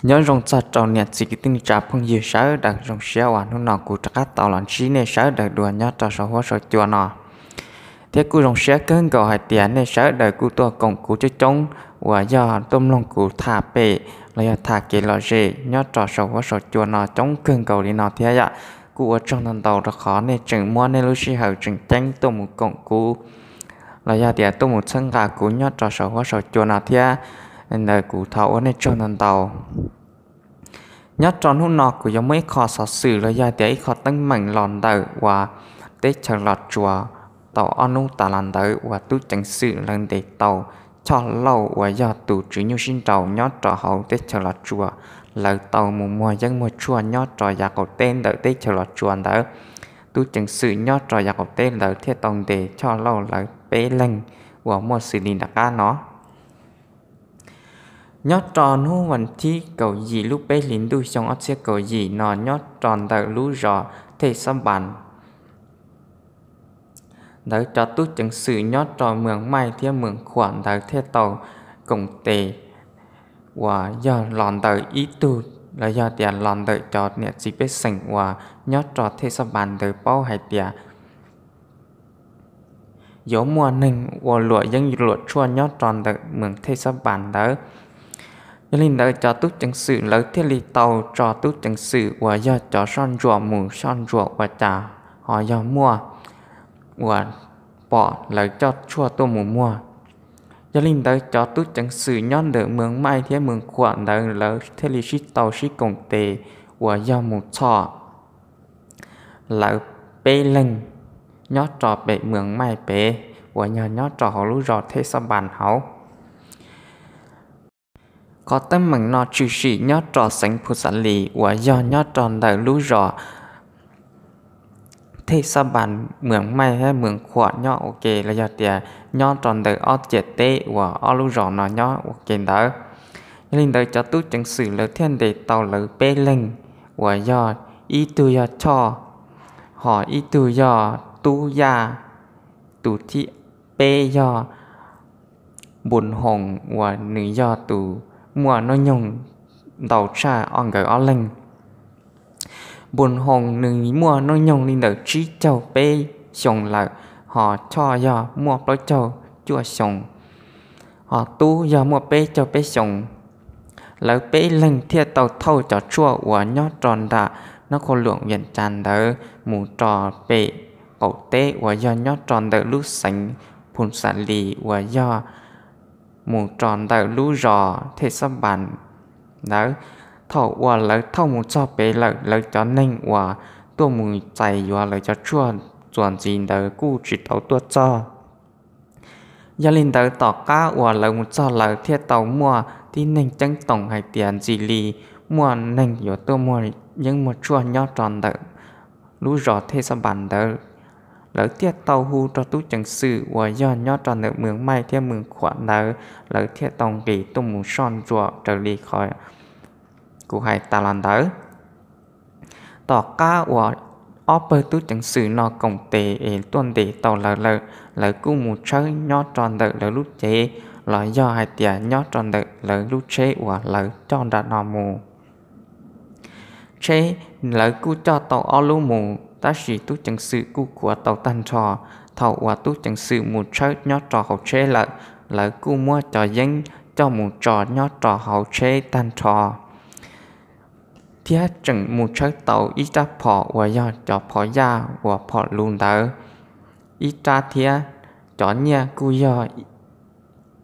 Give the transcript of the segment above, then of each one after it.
Nyob zoo txog rau niam txiv kwv tij neej tsa phooj ywg sawv daws, zoo siab uas hnub no kuv rov qab tau los ntsib nej sawv daws dua nyob rau saum huab saum cua no. Thiab kuj zoo siab kawg nkaus hais tias nej sawv daws kuj tuaj koom kuv coob coob uas yog tuaj mloog kuv tham pem los yog tham kev lom zem nyob rau saum huab saum cua no coob kawg nkaus li no thiab yom. Kuj ua tsaug ntau ntau rau qhov nej tseem muab nej lub sij hawm tseem ceeb tuaj mus koom kuv los yog tias tuaj mus txhawb nqa kuv nyob rau saum huab saum cua no thiab. Ntawd kuv thov ua nej tsaug ntau ntau. Nyob rau hnub no kuv yuav muaj ib qho xov xwm los yog tias ib qho teeb meem los ntawm uas teb chaws Los Tsuas tau ob hnub tas los ntawd uas tub ceev xwm lawv ntes tau Choj Lauj uas yog tus tswv nyuj sib nraus nyob rau hauv teb chaws Los Tsuas, lawv tau mus muag yeeb muag tshuaj nyob rau yav qaum teb ntawm teb chaws Los Tsuas ntawd. Tub ceev xwm nyob rau yav qaum teb ntawd thiaj tau ntes Choj Lauj lawv peb leeg uas muaj xws li nram qab no. Nyob rau hnub vas thib kaum yim lub peb hlis ntuj xyoo ob txhiab kaum yim no nyob rau ntawm lub zos Thej Xab Npas ntawd cov tub ceev xwm nyob rau Mws Maij thiab Mws Khuam ntawd thiaj tau koom tes uas yog los ntawm ib tug los yog tias los ntawm cov niam txiv pej xeem uas nyob rau Thej Xab Npas ntawd paub hais tias yuav muaj neeg ua luam yeeb luam tshuaj nyob rau ntawm Mws Thej Xab Npas ntawd. Yog li ntawd cov tub ceev xwm lawv thiaj li tau tso tub ceev xwm uas yog cov soj ntsuam mus soj ntsuam ua cas ho yog muaj uas pom lawv coj tshuaj tuaj mus muag. Yog li ntawd cov tub ceev xwm nyob ntawm Mws Maij thiab Mws Khuam ntawd lawv thiaj li sib tau sib koom tes uas yog mus txhom lawv peb leeg nyob rau pem Mws Maij pem uas yog nyob rau hauv lub zos Thej Xab Npas hauv. Qhov teeb meem no tshwm sim nyob rau xeev Phu Xas Lis uas yog nyob rau ntawm lub zos Thej Xab Npas, Mws Maij thiab Mws Khuam nyob ua ke los yog tias nyob rau ntawm ob ciam teb uas ob lub zos no nyob ua ke ntawd. Yog li ntawd cov tub ceev xwm lawv thiaj ntes tau lawv peb leeg uas yog ib tug yog Choj, ho ib tug yog Tub Yaj, tus thib peb yog Npus Hoos uas nws yog tus muaj hnub nyoog ntau tshaj ob nkawd ob leeg. Npus Hoos nws muaj hnub nyoog li ntawm tsib caug peb xyoo lawm, ho Choj yog muaj plaub caug cuaj xyoo, ho Tub yog muaj peb caug peb xyoo. Lawv peb leeg thiaj tau thauj cov tshuaj uas nyob rau nram Nab Qhua Luam Vias Cas ntawd mus rau pem qaum teb uas yog nyob rau ntawm lub xeev Phu Xas Lis uas yog mus rau ntawm lub zos Thej Xab Npas ntawd. Thaum uas lawv thauj mus txog pem lawm, lawv cov neeg uas tuaj mus txais yuav lawv cov tshuaj txuas ntxiv ntawd kuj tsis tau tuaj txog. Yog li ntawd tom qab uas lawv mus txog lawv thiaj tau muaj tib neeg ceeb toom hais tias ntxim li muaj neeg yuav tuaj muag yeeb muag tshuaj nyob rau ntawm lub zos Thej Xab Npas ntawd. Lawv thiaj tau hu rau tub ceev xwm uas yog nyob rau ntawm Mws Maij thiab Mws Khuam ntawd, lawv thiaj tau nqis tuaj mus soj ntsuam raws li qhov kuv hais tas los ntawd. Tom qab uas ob pawg tub ceev xwm no koom tes es tuaj ntes tau lawv lawm, lawv kuj mus tshawb nyob rau ntawm lawv lub cev los yog hais tias nyob rau ntawm lawv lub tsheb uas lawv coj nram no mus. Tsheb lawv kuj coj tau ob lub mus, tab sis tub ceev xwm kuj khuav tau tag nrho. Thaum uas tub ceev xwm mus tshawb nyob rau hauv tsheb lawm, lawv kuj muab cov yeeb coj mus tso nyob rau hauv tsheb tag nrho, thiab tseem mus tshawb tau ib rab phom uas yog cov phom yaj uas phom lus ntawd ib rab thiab. Cov nyiaj kuj yog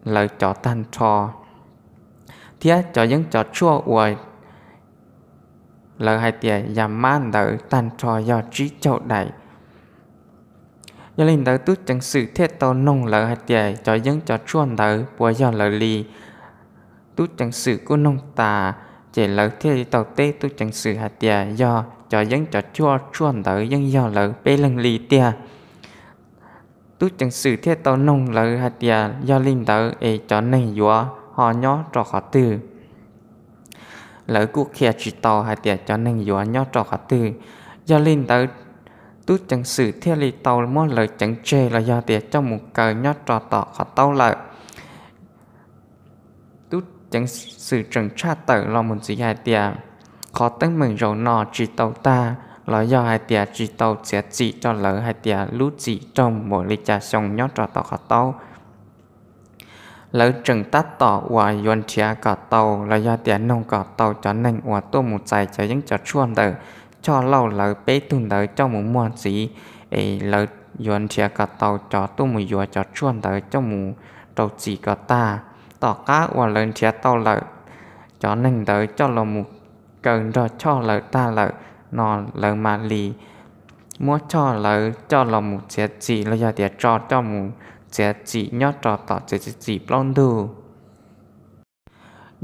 lawv cov tag nrho, thiab cov yeeb cov tshuaj uas lawv hais tias yas mab ntawd tag nrho yog tsib caug daim. Yog li ntawd tub ceev xwm thiaj tau noog lawv hais tias cov yeeb cov tshuaj ntawd puas yog lawv li. Tub ceev xwm kuj noog tas, ces lawv thiaj li tau teb tub ceev xwm hais tias yog cov yeeb cov tshuaj ntawd yeej yog lawv peb leeg li tiag. Tub ceev xwm thiaj tau noog lawv hais tias yog li ntawd es cov neeg yuav ho nyob rau qhov twg. Lawv kuj qhia tsis tau hais tias cov neeg yuav nyob rau qhov twg. Yog li ntawd, tub ceev xwm thiaj li tau muab lawv ceev tseg los yog tias coj mus kaw nyob rau tom qhov taub lawm. Tub Ceev xwm tseem tshaj tawm los mus ntxiv hais tias qhov teeb meem zaum no tsis tau tag los yog hais tias tsis tau txiav txim rau lawv hais tias lub txim raug npaum li cas xyoo nyob rau tom qhov taub. Lawv tseem tab tom uas yuav nrhiav kom tau los yog tias noog kom tau cov neeg uas tuaj mus txais cov yeeb cov tshuaj ntawm Choj Lauj lawv peb tug ntawd coj mus muag ntxiv, es lawv yuav nrhiav kom tau cov tuaj mus yuav cov tshuaj ntawd coj mus rau txim kom tag. Tom qab uas lawv nrhiav tau lawm cov neeg ntawd coj los mus kaw nrog Choj lawv tag lawm no, lawv mam li muab Choj lawv coj los mus txiav txim los yog tias tso coj mus txiav txim nyob rau tom tsev txiav txim plaub ntug.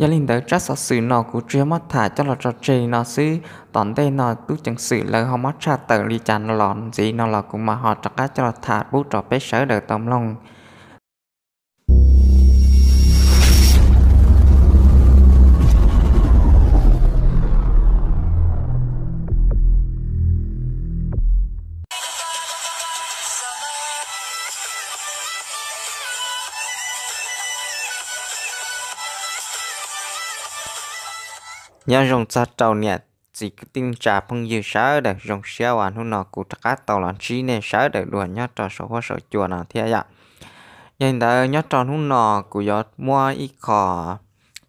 Yog li ntawd tsab xov xwm no kuv tsuas yog muab tham coj los tso tseg li no xwb. Tom ntej no tub ceev xwm lawv ho muab tshaj tawm li cas no los ntxiv no los kuv mam ho rov qab coj los tham pub rau peb sawv daws tau mloog. Nyob zoo txog rau niam txiv kwv tij neej tsa phooj ywg sawv daws, zoo siab uas hnub no kuv rov qab tau los ntsib nej sawv daws dua nyob rau saum huab saum cua no thiab yom. Yog li ntawd nyob rau hnub no kuv yuav muab ib qho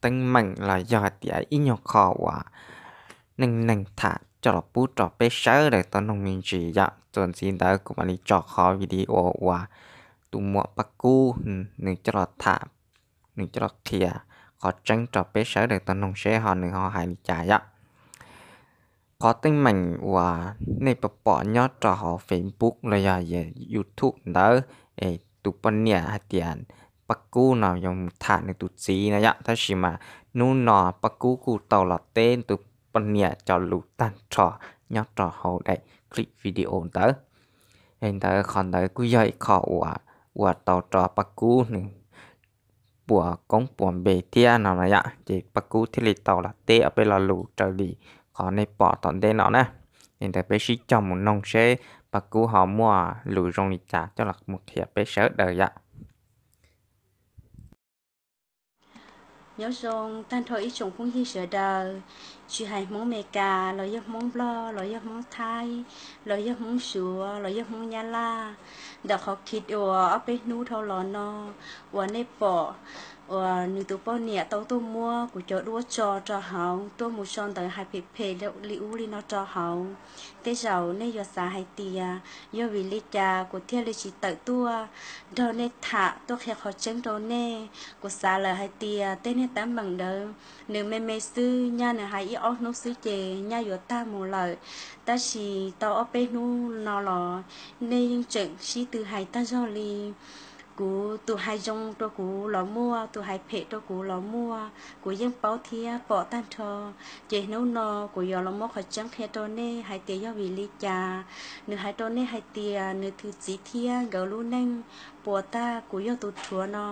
teeb meem los yog hais tias ib nyuag qho uas neej neeg tham coj los pub rau peb sawv daws tau mloog me ntsis yom. Txuas ntxiv ntawd kuv mam li tso qhov video uas tus muam Paj Kub nws coj los tham, nws coj los qhia qhov tseeb rau peb sawv daws tau mloog seb ho nws ho hais li cas yom. Qhov teeb meem uas nej pom pom nyob rau hauv Facebook los yog YouTube ntawd, es tus poj niam hais tias Paj Kub no yuav mus tham nws tus txiv no yom, tab sis mas hnub no Paj Kub kuj tau los teb tus poj niam cov lus tag nrho nyob rau hauv daim clip video ntawd. Yog li ntawd qhov ntawd kuj yog ib qho uas ua tau rau Paj Kub nws puas koob puas npe thiab no no yom, ces Paj Kub thiaj li tau los teb ob peb lo lus raws li qhov nej pom tom ntej no na. Li ntawd peb sib cog mus noog seb Paj Kub ho muaj lus zoo li cas coj los mus qhia peb sawv daws yom. Nyob zoo tag nrho ib tsoom phooj ywg sawv daws, tsis hais Hmoob Amelikas los yog Hmoob Nplog los yog Hmoob Thaib los yog Hmoob Suav los yog Hmoob Nyab Laj, ntawm qhov clip uas ob peb hnub dhau los no uas nej pom uas nws tus poj niam tau tuaj muab kuv cov duab tso rau hauv, tuaj mus tso ntawv hais phem phem li ub li no rau hauv. Tej zaum nej yuav xav hais tias yog vim li cas kuv thiaj li tsis tawm tuaj nrog nej tham tuaj qhia qhov tseeb rau nej. Kuv xav lawm hais tias tej niag teeb meem ntawd nws me me xwb, nyaj nws hais ib ob hnub xwb ces nyaj yuav tag mus lawm. Tab sis tau ob peb hnub no los nej yeej tseem sib tw hais tag zog li. Kuv tus hais zoo rau kuv los muaj, tus hais phem rau kuv los muaj, kuv yeej paub thiab pom tag nrho. Ces hnub no kuv yuav los muab qhov tseeb qhia rau nej hais tias yog vim li cas. Nws hais rau nej hais tias nws tus txiv thiab nkawd lub neej puas tag kuv yog tus rhuav no.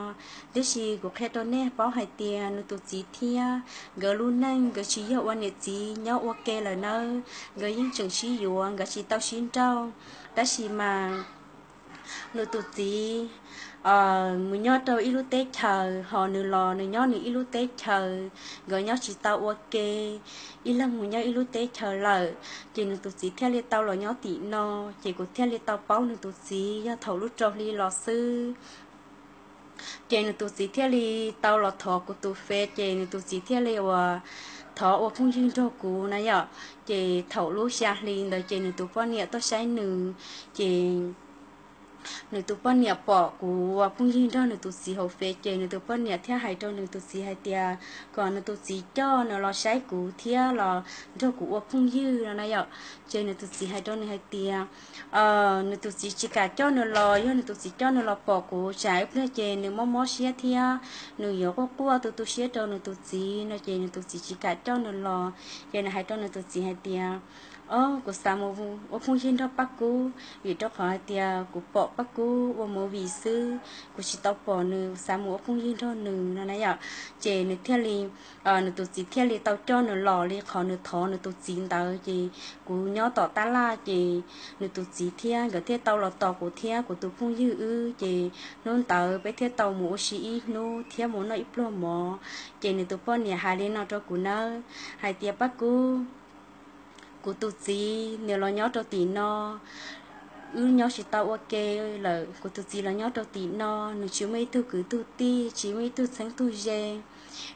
Tiam sis kuv qhia rau nej paub hais tias nws tus txiv thiab nkawd lub neej nkawd tsis yog ua niam txiv nyob ua ke lawm nawb, nkawd yeej tseem sib yuav, nkawd tsis tau sib nrauj. Tab sis mas nws tus txiv mus nyob rau ib lub teb chaws, ho nws los nws nyob nws ib lub teb chaws, nkawd nyob tsis tau ua ke, ib leeg mus nyob ib lub teb chaws lawm. Ces nws tus txiv thiaj li tau los nyob tim no, ces kuv thiaj li tau paub nws tus txiv yog thaum lub rau hli los xwb. Ces nws tus txiv thiaj li tau los thov kuv tus Face, ces nws tus txiv thiaj li uas thov ua phooj ywg nrog kuv na yom. Ces thaum lub xya hli ntawd ces nws tus poj niam tuaj saib nws, ces nws tus poj niam pom kuv ua phooj ywg nrog nws tus txiv hauv Face, ces nws tus poj niam thiaj hais rau nws tus txiv hais tias kom nws tus txiv coj nws los saib kuv thiab los nrog kuv ua phooj ywg no na yom. Ces nws tus txiv hais rau nws hais tias nws tus txiv tsis kam coj nws los, yog nws tus txiv coj nws los pom kuv tsam ib pliag ces nws mob mob siab thiab nws yuav quaj quaj tu tu siab rau nws tus txiv no, ces nws tus txiv tsis kam coj nws los. Ces nws hais rau nws tus txiv hais tias Kuv xav mus ua phooj ywg nrog Paj Kub, vim rau qhov hais tias kuv pom Paj Kub ua movie xwb, kuv tsis tau pom nws, kuv xav mus ua phooj ywg nrog nws no na yom. Ces nws thiaj li, nws tus txiv thiaj li tau coj nws los li qhov nws thov nws tus txiv ntawd. Ces kuv nyob tom tab laj, ces nws tus txiv thiab nkawd thiaj tau los tos kuv thiab kuv tus phooj ywg wb. Ces hnub ntawd peb thiaj tau mus ua si ib hnub thiab mus noj ib pluag mov. Ces nws tus poj niam hais li no rau kuv nawb, hais tias, Paj Kub, kuv tus txiv nws los nyob rau tim no, wb nyob tsis tau ua ke lawm. Kuv tus txiv los nyob rau tim no, nws tsis muaj ib tug kwv tug tij, tsis muaj ib tug txheeb tug ze,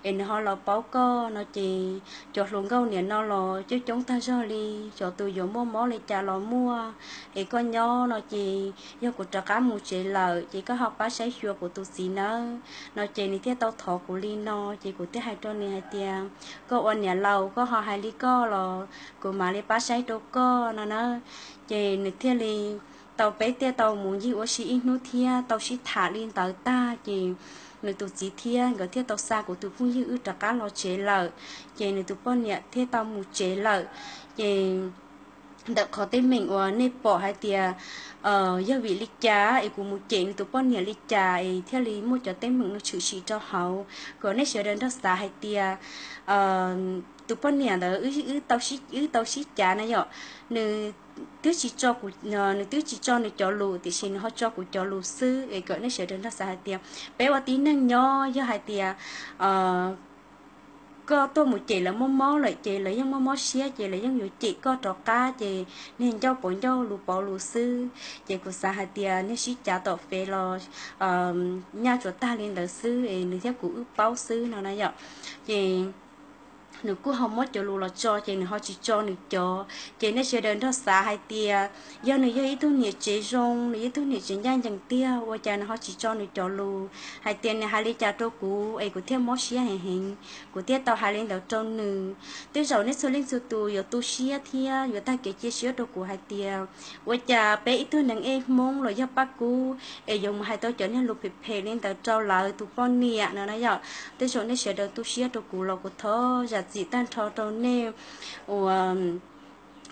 es nws ho los paub koj no ces cov hluas nkauj niam no los coob coob tag zog li, cov tus yuav muaj mob li cas los muaj. Es koj nyob no ces yog kuv rov qab mus tsev lawm ces koj ho pab saib xyuas kuv tus txiv nawb no. Ces nws thiaj tau thov kuv li no, ces kuv thiaj hais rau nws hais tias, Koj ua niam laus koj ho hais li koj los kuv mam li pab saib rau koj no na. Ces nws thiaj li tau, peb thiaj tau mus ncig ua si ib hnub thiab tau sib tham li ntawd tag, ces nws tus txiv thiab nkawd thiaj tau xa kuv tus phooj ywg wb rov qab los tsev lawm. Ces nws tus poj niam thiaj tau mus tsev lawm. Ces ntawm qhov teeb meem uas nej pom hais tias yog vim li cas es kuv mus cem nws tus poj niam li cas es thiaj li muaj cov teeb meem no tshwm sim rau hauv, kom nej sawv daws nrog xav hais tias tus poj niam ntawd wb tau sib cav na yom, nws twb tsis tso kuv, nws twb tsis tso nws cov lus, tiam sis nws ho tso kuv cov lus xwb. Es kom nej sawv daws nrog xav hais tias peb ua tib neeg nyob, yog hais tias koj tuaj mus cem lawv mob mob lawm ces lawv yeej mob mob siab, ces lawv yeej yuav cem koj rov qab, ces niag ncauj pauv ncauj lus pauv lus xwb. Ces kuv xav hais tias niag sib cav tom fej los nyaj tsuas tag li ntawd xwb es nws thiab kuv wb paub xwb no na yom. Ces nws kuj ho muab cov lus los tso, ces nws ho tsis tso nws cov. Ces nej sawv daws nrog xav hais tias yog nws yog ib tug niam tsev zoo, nws yog ib tug niam tsev ncaj ncees tiag, ua cas nws ho tsis tso nws cov lus, hais tias nws hais li cas rau kuv es kuv thiaj mob siab heev heev, kuv thiaj tau hais li ntawd rau nws. Tej zaum nej txhua leej txhua tus yuav tu siab thiab yuav tag kev cia siab rau kuv hais tias ua cas peb ib tug neeg ej Hmoob los yog Paj Kub es yuav mus hais tau cov niag lus phem phem li ntawd rau lawv tus poj niam no na yom. Tej zaum nej sawv daws tu siab rau kuv los kuv thov zam txim tag nrho rau nej uas,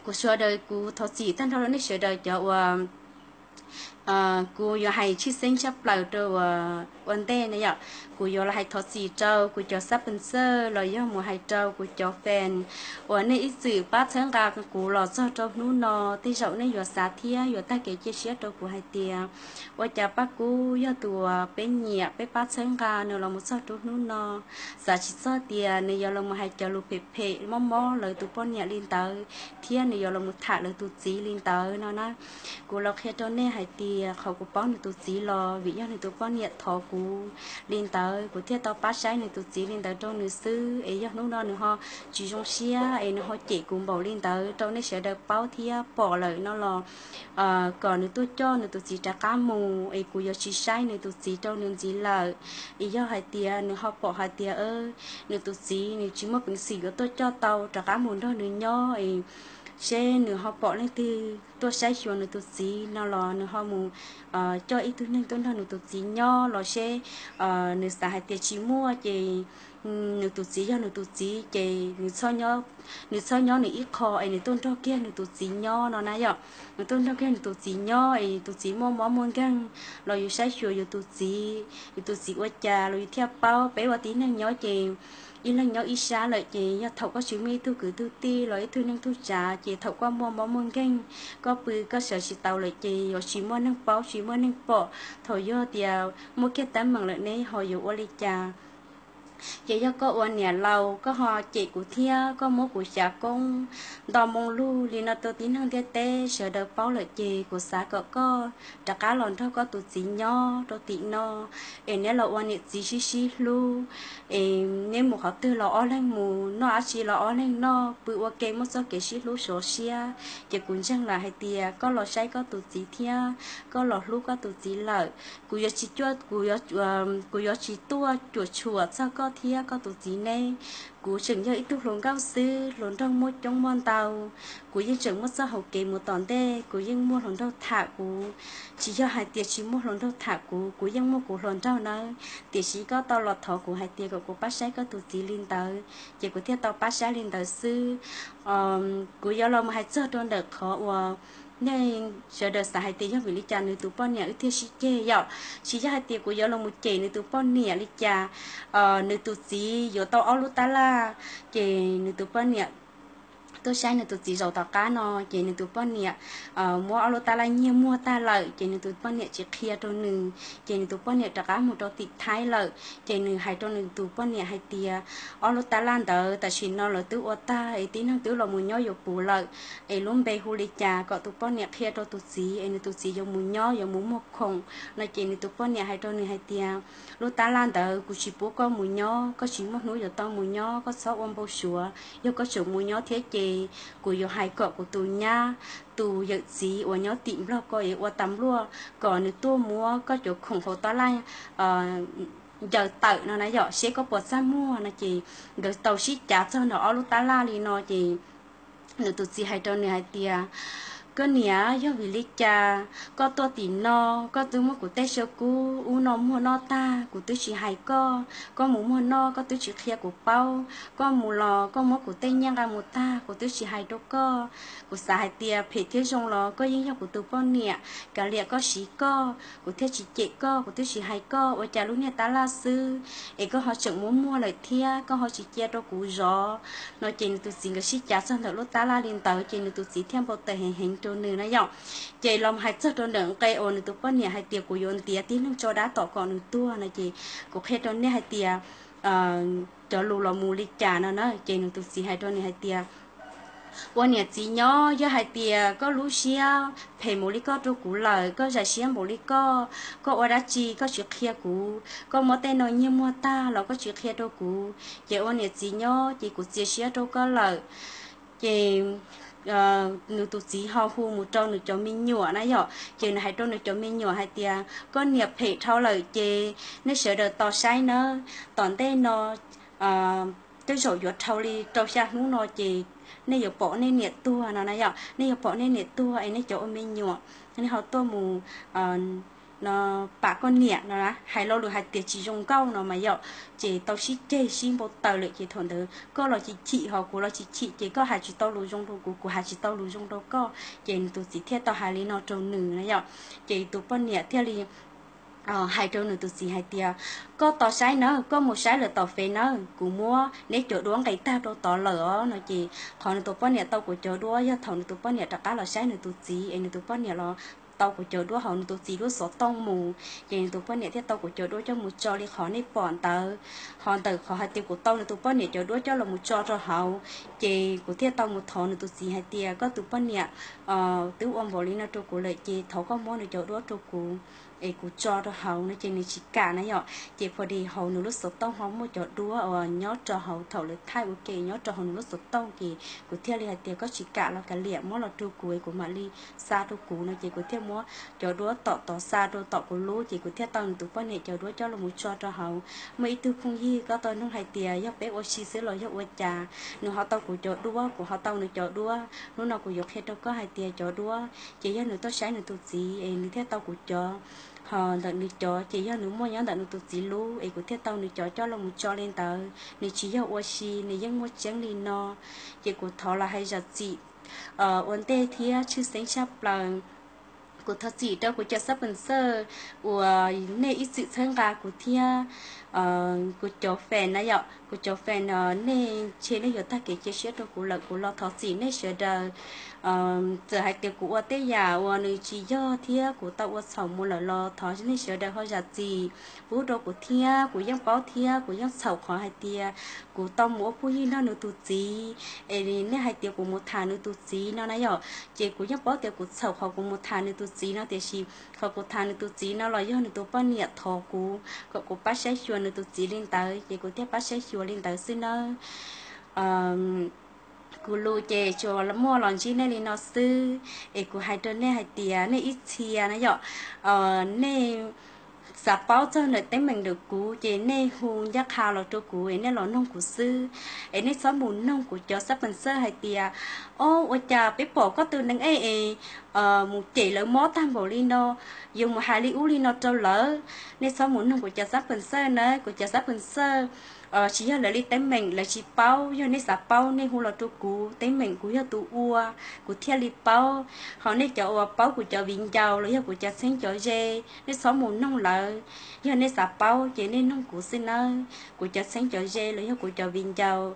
kuv sawv daws, kuv thov txim tag nrho rau nej sawv daws cov uas kuv yuav hais tshwj xeeb tshaj plaws rau uas ua ntej na yom. Kuv yuav los hais thov txim rau kuv cov sab pees xawj los yog mus hais rau kuv cov fan uas nej ib txwm pab txhawb nqa kuv los txog rau hnub no. Tej zaum nej yuav xav thiab yuav tag kev cia siab rau kuv hais tias ua cas Paj Kub yog tus uas peb nyiam peb pab txhawb nqa nws los mus txog rau hnub no, xav tsis txog tias nws yuav los mus hais cov lus phem phem mob mob lawv tus poj niam li ntawd, thiab nws yuav los mus tham lawv tus txiv li ntawd no na. Kuv los qhia rau nej hais tias qhov kuv paub nws tus txiv los vim yog nws tus poj niam thov kuv li ntawd, kuv thiaj tau pab saib nws tus txiv li ntawd rau nws xwb. Es yog hnub no nws ho tsis zoo siab es nws ho cem kuv npaum li ntawd rau nej sawv daws paub thiab pom lawm no los kom nws tuaj coj nws tus txiv rov qab mus es kuv yuav tsis saib nws tus txiv rau nws ntxiv lawm. Es yog hais tias nws ho pom hais tias nws tus txiv nws tsis muaj peev xwm yuav tuaj coj tau rov qab mus nrog nws nyob es seb nws ho pom leej twg tuaj saib xyuas nws tus txiv no los nws ho mus coj ib tug neeg tuaj nrog nws tus txiv nyob los seb nws xav hais tias tsis muaj ces nws tus txiv yog nws tus txiv ces nws txhob nyob nws ib qho es nws tuaj nrog kiag nws tus txiv nyob no na yom. Nws tuaj nrog kiag nws tus txiv nyob es tus txiv muaj mob muaj nkeeg los yus saib xyuas yus tus txiv, yus tus txiv ua cas los yus thiaj paub. Peb ua tib neeg nyob ces ib leeg nyob ib sab lawm ces yog thaum koj tsis muaj ib tug kwv tug tij los ib tug neej tug tsav ces thaum koj muaj mob muaj nkeeg, koj pw koj sawv tsis tau lawm ces yuav tsis muaj neeg paub tsis muaj neeg pom. Thaum yog tias muaj kiag teeb meem lawm neb ho yuav ua li cas? Ces yog koj ua niam laus koj ho cem kuv thiab koj muab kuv xyav koob nto moo lug li no rau tib neeg ntiaj teb sawv daws paub lawm ces kuv xav kom koj rov qab los nrog koj tus txiv nyob rau tim no, es neb los ua niam txiv sib sib hlub, es neb mus qhov twg los ob leeg mus, noj dab tsi los ob leeg noj, pw ua ke muaj txoj kev sib hlub sov siab. Ces kuv ntseeg lawm hais tias koj los saib koj tus txiv thiab koj los hlub koj tus txiv lawm, kuv yuav tsis cuaj, kuv yuav, kuv yuav tsis tuaj cuam tshuam txog koj thiab koj tus txiv neb. Kuv tseem yog ib tug hluas nkauj xwb, hluas nraug muaj coob muaj ntau, kuv yeej tseem muaj txoj hauv kev mus tom ntej, kuv yeej muaj hluas nraug tham kuv. Tsis yog hais tias tsis muaj hluas nraug tham kuv, kuv yeej muaj kuv hluas nraug nawb, tiam sis koj tau los thov kuv hais tias kom kuv pab saib koj tus txiv li ntawd, ces kuv thiaj tau pab saib li ntawd xwb. Kuv yuav los mus hais txog rau ntawm qhov uas nej sawv daws xav hais tias yog vim li cas nws tus poj niam wb thiaj sib ceg yom. Tsis yog hais tias kuv yuav los mus cem nws tus poj niam li cas, nws tus txiv yuav tau ob lub tab laj, ces nws tus poj niam tuaj saib nws tus txiv zaum tom qab no, ces nws tus poj niam muab ob lub tab laj nyiag muag tag lawm, ces nws tus poj niam tsis qhia rau nws, ces nws tus poj niam rov qab mus rau tim Thaib lawm. Ces nws hais rau nws tus poj niam hais tias, ob lub tab laj ntawd tam sim no lawv twb ua tag es tib neeg twb los mus nyob yuav puv lawm, es lub npe hu li cas kom tus poj niam qhia rau tus txiv es nws tus txiv yuav mus nyob yuav mus muag khoom no. Ces nws tus poj niam hais rau nws hais tias, lub tab laj ntawd kuv tsis pub koj mus nyob, koj tsis muaj hnub yuav tau mus nyob, koj txhob ua npau suav. Yog koj tseem mus nyob thiab ces kuv yuav hais kom kuv tus nyab tus yawm txiv uas nyob tim Nplog ko es ua tas npluaj kom nws tuaj muab koj cov khoom hauv tab laj ncaws tawm no na yom, seb koj puas txaj muag no. Ces nkawd tau sib cav txog nrog ob lub tab laj li no ces nws tus txiv hais rau nws hais tias, koj niam, yog vim li cas koj tuaj tim no, koj twb muab kuv tej xya kub ub no muag noj tag, kuv twb tsis hais koj, koj mus muag noj koj twb tsis qhia kuv paub, koj mus los koj muab kuv tej nyiaj nqa mus tag kuv twb tsis hais rau koj. Kuv xav hais tias phem thiab zoo los koj yeej yog kuv tus poj niam, kav liam koj siv koj, kuv thiaj tsis cem koj, kuv twb tsis hais koj, ua cas lub niag tab laj xwb es koj ho tseem muab muag lawm thiab koj ho tsis cia rau kuv zov no. Ces nws tus txiv nkawd sib cav txog ntawm lub tab laj li ntawd ces nws tus txiv thiaj npau taws heev heev rau nws na yom. Ces los hais txog rau ntawm nqe uas nws tus poj niam hais tias kuv yuav ntiav tib neeg tso dab tom kom nws tuag no ces kuv qhia rau nej hais tias cov lus los mus li cas no na. Ces nws tus txiv hais rau nws hais tias, ua niam txiv nyob, yog hais tias koj lub siab phem mus li koj rau kuv lawm, koj zam siab npaum li koj, koj ua dab tsi koj tsis qhia kuv, koj muab tej no nyiag muag tag los koj tsis qhia rau kuv, ces ua niam txiv nyob ces kuv txias siab rau koj lawm. Ces nws tus txiv ho hu mus rau nws cov me nyuam na yom, ces nws hais rau nws cov me nyuam hais tias, koj niam phem dhau lawm ces nej sawv daws tos saib nawb, tom ntej no tej zaum yuav dhau li rau xya hnub no ces nej yuav pom nej niam tuag no na yom, nej yuav pom nej niam tuag es nej cov ua me nyuam nej ho tuaj mus no pam koj niam no na. Hais lo lus hais tias tsis zoo nkauj no mas yom, ces tau sib ceg sib npau taws lawm ces thaum ntawd koj los tsis chim ho kuv los tsis chim ces koj hais tsis tau lus zoo rau kuv, kuv hais tsis tau lus zoo rau koj, ces nws tus txiv thiaj tau hais li no rau nws na yom. Ces tus poj niam thiaj li hais rau nws tus txiv hais tias, koj tos saib nawb, koj mus saib lawm tom fev nawb, kuv muab neb cov duab nqes tag rau tod lawm os no. Ces qhov nws tus poj niam tau kuv cov duab yog thaum nws tus poj niam rov qab los saib nws tus txiv es nws tus poj niam los tau kuv cov duab hauv nws tus txiv lub xov tooj mus, ces nws tus poj niam thiaj tau kuv cov duab coj mus tso li qhov nej pom ntawd. Ho ntawm qhov hais tias kuv tau nws tus poj niam cov duab coj los mus tso rau hauv, ces kuv thiaj tau mus thov nws tus txiv hais tias, koj tus poj niam twb ua npaum li no rau kuv lawm ces thov koj muab nws cov duab rau kuv es kuv tso rau hauv no, ces nws tsis kam na yom. Ces pha dis hauv nws lub xov tooj ho muaj cov duab uas nyob rau hauv thaum lawv thaij ua ke nyob rau hauv nws lub xov tooj, ces kuv thiaj li hais tias koj tsis kam los kav liam, muab los rau kuv es kuv mam li xa rau kuv no. Ces kuv thiaj muab cov duab tom tod xa rau tom kuv lub, ces kuv thiaj tau nws tus poj niam cov duab coj los mus tso rau hauv. Muaj ib tug phooj ywg koj tau nug hais tias yog peb ua si xwb los yog ua cas, nws ho tau kuv cov duab, kuv ho tau nws cov duab. Hnub no kuv yuav qhia rau koj hais tias cov duab ces yog nws tuaj saib nws tus txiv es nws thiaj tau kuv cov, ho ntawm nws cov ces yog nws muaj nyob ntawm nws tus txiv lub es kuv thiaj tau nws cov coj los mus tso li ntawd. Nws tsis yog ua si, nws yeej muaj tseeb li no. Ces kuv thov los hais zam txim ua ntej thiab tshwj xeeb tshaj plaws, kuv thov txim rau kuv cov xab pes xawj uas nej ib txwm txhawb nqa kuv thiab kuv cov fans na yom, kuv cov fans, nej ntshe nej yuav tag kev cia siab rau kuv lawm, kuv los thov txim nej sawv daws. Txawm hais tias kuv ua tej yam uas nws tsis yog thiab kuv tau ua txhaum mus lawm los thov nej sawv daws ho zam txim pub rau kuv thiab. Kuv yeej paub thiab kuv yeej txhaum qhov hais tias kuv tau mus ua phooj ywg nrog nws tus txiv, es nej hais tias kuv mus tham nws tus txiv no na yom. Ces kuv yeej paub tias kuv txhaum qhov kuv mus tham nws tus txiv no, tiam sis qhov kuv tham nws tus txiv no los yog nws tus poj niam thov kuv kom kuv pab saib xyuas nws tus txiv li ntawd, ces kuv thiaj pab saib xyuas li ntawd xwb nawb. Kuv lus ces tsuas muaj los ntsib nej li no xwb, es kuv hais rau nej hais tias nej ib txhia na yom, nej xav paub txog ntawm teeb meem ntawm kuv ces nej hu ncaj qha los rau kuv es nej los noog kuv xwb. Es nej txhob mus noog kuv cov xab pees xawj hais tias, o, ua cas peb pom koj tus neeg ej es mus cem lawv mob tag npaum li no, yuav mus hais li ub li no rau lawv. Nej txhob mus noog kuv cov xab pees xawj na, kuv cov xab pees xawj tsis yog lawv li teeb meem, lawv tsis paub. Yog nej xav paub nej hu los rau kuv, teeb meem kuv yog tus ua, kuv thiaj li paub. Ho nej cov uas paub kuv cov viv ncaus los yog kuv cov txheeb cov ze, nej txhob mus noog lawv. Yog nej xav paub ces nej noog kuv xwb nawb. Kuv cov txheeb cov ze los yog kuv cov viv ncaus,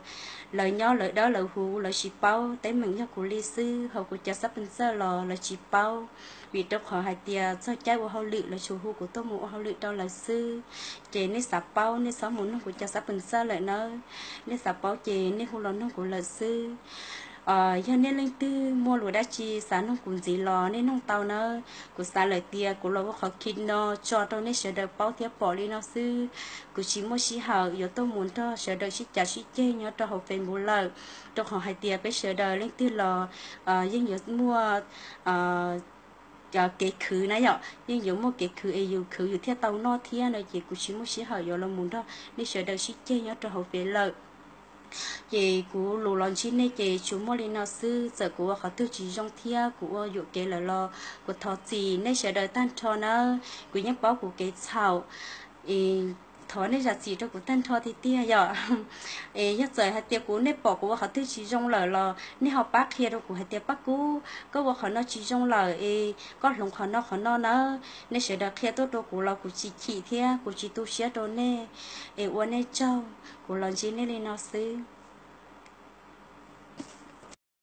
lawv nyob lawv dawb lawv huv, lawv tsis paub teeb meem yog kuv li xwb. Ho kuv cov xab pees xawj los lawv tsis paub, vim rau qhov hais tias txog caij ua hauj lwm lawv tsuas hu kuv tuaj mus ua hauj lwm rau lawv xwb. Ces nej xav paub nej txhob mus noog kuv cov xab pees xawj lawm nawb. Nej xav paub ces nej hu los noog kuv lawm xwb. Yog nej leej twg muaj lus dab tsi xav noog kuv ntxiv los nej noog tau nawb. Kuv xav lawm tias kuv los ua qhov clip no tso rau nej sawv daws paub thiab pom li no xwb. Kuv tsis muaj sij hawm yuav tuaj mus nrog sawv daws sib cav sib ceg nyob rau hauv Facebook lawm, rau qhov hais tias peb sawv daws leej twg los yeej yuav muaj kev khwv na yom, yeej yuav muaj kev khwv es yus khwv yus thiaj tau noj thiab no ces kuv tsis muaj sij hawm yuav los mus nrog nej sawv daws sib ceg nyob rau hauv Facebook lawm. Ces kuv lus los ntsib nej ces tsuas muaj li no xwb. Txawm kuv ua qhov twg tsis zoo thiab kuv ua yuam kev lawm los kuv thov txim nej sawv daws tag nrho nawb. Kuv yeej paub kuv kev txhaum, es thov nej zam txim rau kuv tag nrho tiag tiag yom. Es yog txawm hais tias kuv, nej pom kuv ua qhov twg tsis zoo lawm los nej ho pab qhia rau kuv hais tias, Paj Kub, koj ua qhov no tsis zoo lawm es koj hloov qhov no qhov no nawb. Nej sawv daws qhia tuaj rau kuv los kuv tsis chim thiab kuv tsis tu siab rau nej. Es ua nej tsaug, kuv los ntsib nej li no xwb.